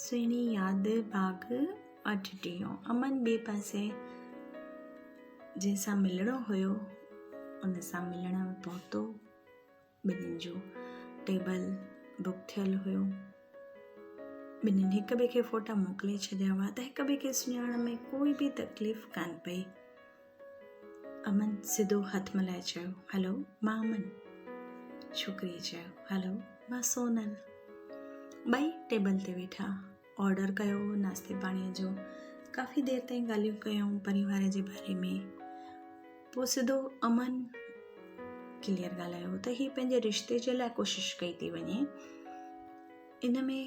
سهڻي ياد باغ اٺٽيهون. امن ٻئي پاسي جنهن سان ملڻو هيو ان سان ملڻ پهتو. ٻنهين جو ٽيبل بڪ ٿيل هيو. ٻنهين هڪ ٻئي کي فوٽا موڪلي ڇڏيا هئا ته هڪ ٻئي کي سڃاڻڻ ۾ ڪوئي به تڪليف ڪانه پئي. امن سڌو هٿ ملائي چيو، هلو مان امن. ڇوڪريء چيو، هلو مان سونل. ٻئي ٽيبل تي ويٺا. آرڊر ڪيو ناشتي پاڻيء جو. ڪافي دير تائين ڳالهيون ڪيائون پريوار جي باري ۾. پوء سڌو امن ڪليئر ڳالهايو ته هي پنهنجي رشتي جي لاء ڪوشش ڪئي ٿي وڃي. ان ۾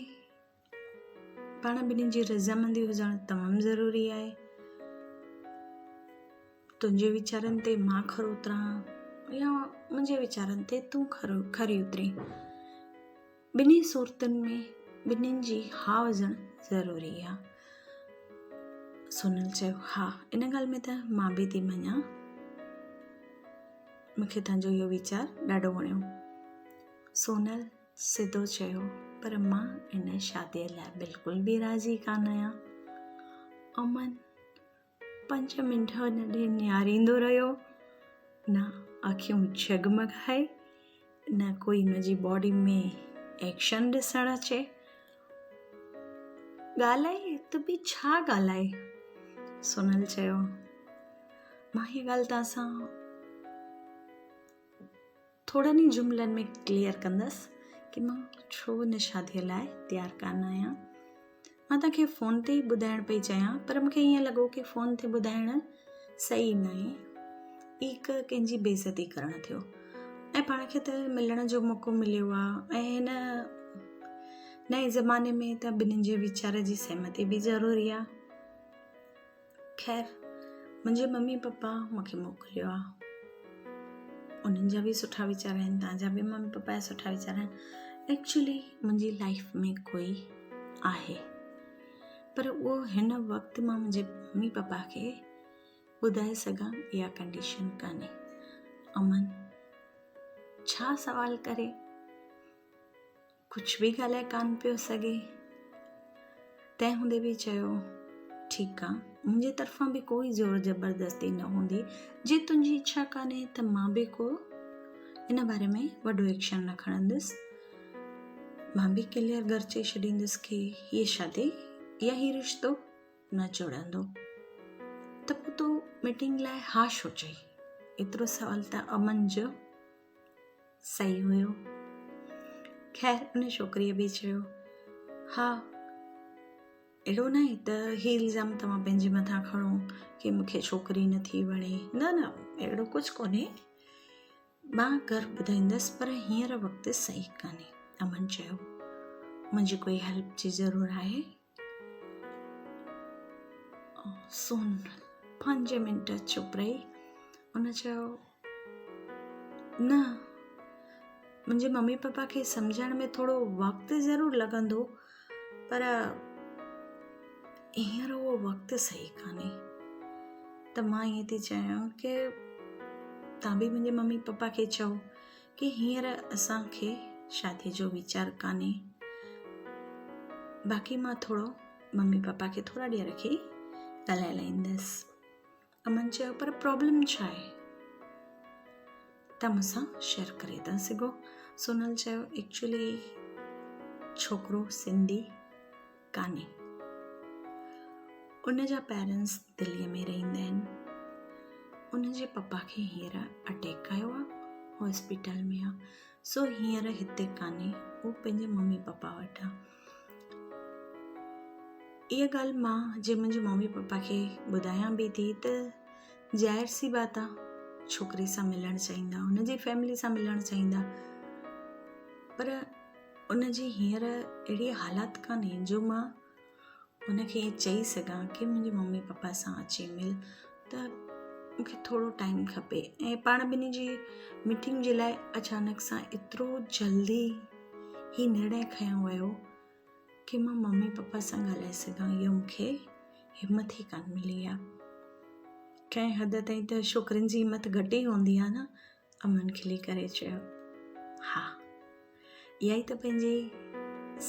پاڻ ٻنهي جي رضامندي هجڻ تمام ضروري آهي. تنهنجي ويچارن تي مان کرو اتران يا منهنجي ويچارن تي تون کرو کري اترين. ٻنهي صورتن ۾ ٻنهين جي ها هجڻ ضروري آهي. سونل چيو ها ان ڳالهه ۾ ته مان به ٿي مڃان. مون کي تنهنجو اهو ويچار ڏاڍو وڻيو. سونل سڌو چيو، پر مان ان شاديء لاء بلڪل به راضي ڪانه آهيان. امن پنج منٽ هن ڏي نهاريندو رهيو. نه اکيون جڳمڳائي، نه ڪوئي هن جي باڊي ۾ ايڪشن ڏسڻ اچي. ڳالهائي ته به ڇا ڳالهائي؟ سونل چيو، مان هيء ڳالهه توهان سان ٿورن ئي جملن ۾ ڪليئر ڪندس ڪي مان ڇو ان شاديء لاء تيار ڪانه آهيان. مان توهان کي فون تي ئي ٻڌائڻ پئي چاهيان پر مون کي ائين لڳو ڪي فون تي ٻڌائڻ صحيح ناهي. هي هڪ ڪنهن جي بيعزتي ڪرڻ ٿيو ۽ پاڻ کي ته ملڻ جو موقعو مليو آهي ۽ هن نئين زماني ۾ ته ٻنهين جي ويچار جي سهمتي به ضروري آهي. خير منهنجي ممي پپا مون کي موڪليو آ. انهن جا به سٺا ويچار آهن توهان جا به ممي پپا جا سٺا ويچار آهن. ايڪچولي منهنجي لائيف ۾ ڪوئي آهي پر اهو هن وقت مان منهنجي ممي پپا کي ٻڌائي سگهان اها ڪنڊيشن ڪانهي. امن ڇا سوال ڪري؟ ڪجهه به ڳالهائي ڪانه پيو سگهي. تنهن هوندي به چيو، ٺيڪ آ، منهنجي طرفان به ڪوئي زور زبردستي نه هوندي. جي تنهنجي اڇا ڪانهي ته مان به ڪو ان باري ۾ وڏو ايڪشن نه کڻندس. مان به ڪليئر گهر چئي ڇڏيندس ڪي هيء شادي يا هي رشتو نه جڙندو. ته پوء تو ميٽنگ لاء ها ڇو چئي؟ ايترو سوال ته امن جو صحيح هيو. خير ان ڇوڪريء به چيو، ها اهڙو ناهي ته هي الزام توهان پنهنجي مٿان کڻو ڪي مون کي ڇوڪري نٿي وڻي. نه نه اهڙو ڪجهه ڪونهي. مان گهر ٻڌائيندس پر هينئر وقت صحيح ڪانهي. امن چيو، منهنجي ڪوئي هيلپ جي ضرور آهي؟ سون پنج منٽ چپ رهي. هن چيو، نه، منهنجي ممي پپا کي سمجهائڻ ۾ ٿورو وقت ضرور لڳندو پر هينئر اهو وقت صحيح ڪانهي. ته مان ائين ٿي چاهيان ڪي توهان به منهنجي ممي پپا کي چئو ڪي هينئر اسان کي شاديء جو ويچار ڪانهي. باقي مان ٿورو ممي پپا کي ٿورا ڏينهن رکي ڳالهائي لائيندس. امن چيو پر پرابلم ڇا آهي؟ توهان مون سان شيئر ڪري ٿا سگهو. سونل چيو ايڪچولي ڇوڪرو سنڌي ڪانهي. ان جا پيرنٽس دليء ۾ رهندا آهن. ان جي پپا کي هينئر اٽيڪ آيو آهي، هاسپيٽل ۾ آهي، سو هينئر هتي ڪانهي، هو پنهنجي ممي پپا وٽ آهي. اها ڳالهه مان جي منهنجي ممي پپا کي ٻڌايان به ٿي ته ظاهر سي بات آهي ڇوڪري سان ملڻ چاهيندا، هن جي فيملي سان ملڻ چاهيندا، پر ان جي هينئر اهڙي حالات ڪانهي جو مان ان کي ائين چئي سگهان ڪي منهنجي ممي پپا سان اچي مل ته مون کي ٿورو ٽائيم کپي ۽ پاڻ ٻنهي جي ميٽنگ جي لاء اچانڪ سان ايترو جلدي هي نرڻي کنيو ويو ڪي مان ممي پپا سان ڳالهائي سگهان اهو مون کي همت ئي ڪانه ملي آهي. ڪنهن حد تائين ته ڇوڪرين جي همت گهٽ ئي هوندي آهي نه. امن کلي ڪري چيو، ها، اها ئي ته پنهنجي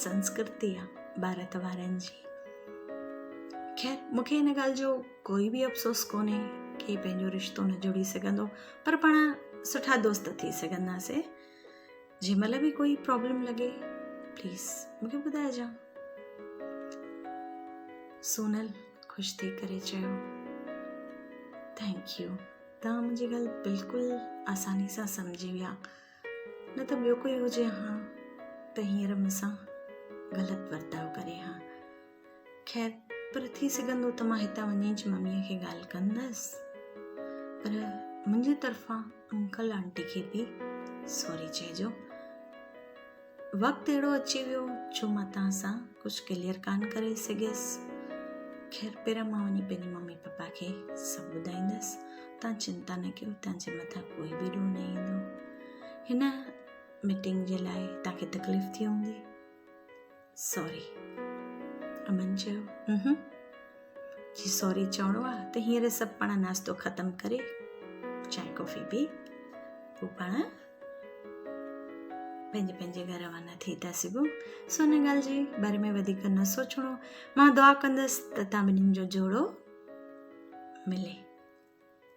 سنسڪرتي آ. ڀارت وارن جي. خير مون کي ان ڳالهه جو ڪوئي به افسوس ڪونهي ڪي پنهنجو رشتو نه جڙي سگهندو پر پاڻ سٺا دوست ٿي سگهنداسين. جنهن مهل به ڪوئي پرابلم لڳي پليز مون کي ٻڌائجان. سونل خوش ٿي ڪري چيو thank you توهان منهنجي ڳالهه بلڪل آساني سان سمجهي ويا نه ته ٻيو ڪوئي هجي ها ته هينئر مون سان غلط ورتاء ڪري ها. خير پر ٿي سگهندو ته مان هتان وڃي ئي مميء کي ڳالهه ڪندس پر منهنجي طرفان انڪل آنٽي کي به سوري چئجو. وقت اهڙو اچي ويو جو مان توهان سان ڪجهه ڪليئر ڪانه ڪري سگهيس. خير پهريان مان وڃي پنهنجي ممي پپا کي سڀ ٻڌائيندس. توهان چنتا نه ڪيو توهان جي مٿان ڪوئي به ڏوهه نه ايندو. هن ميٽنگ جي لاء توهان کي تڪليف ٿي هوندي. سوري. امن چيو، اهم. جي سوري چوڻو آ ته هينئر سڀ پاڻ ناشتو ختم ڪري چانهه ڪافي پي پوء پاڻ پنهنجي پنهنجي گهر روانا ٿي ٿا سگهون. سو ان ڳالهه جي باري ۾ وڌيڪ نه سوچڻو. مان دعا ڪندس ته تان ٻنهين جو جوڙو ملي.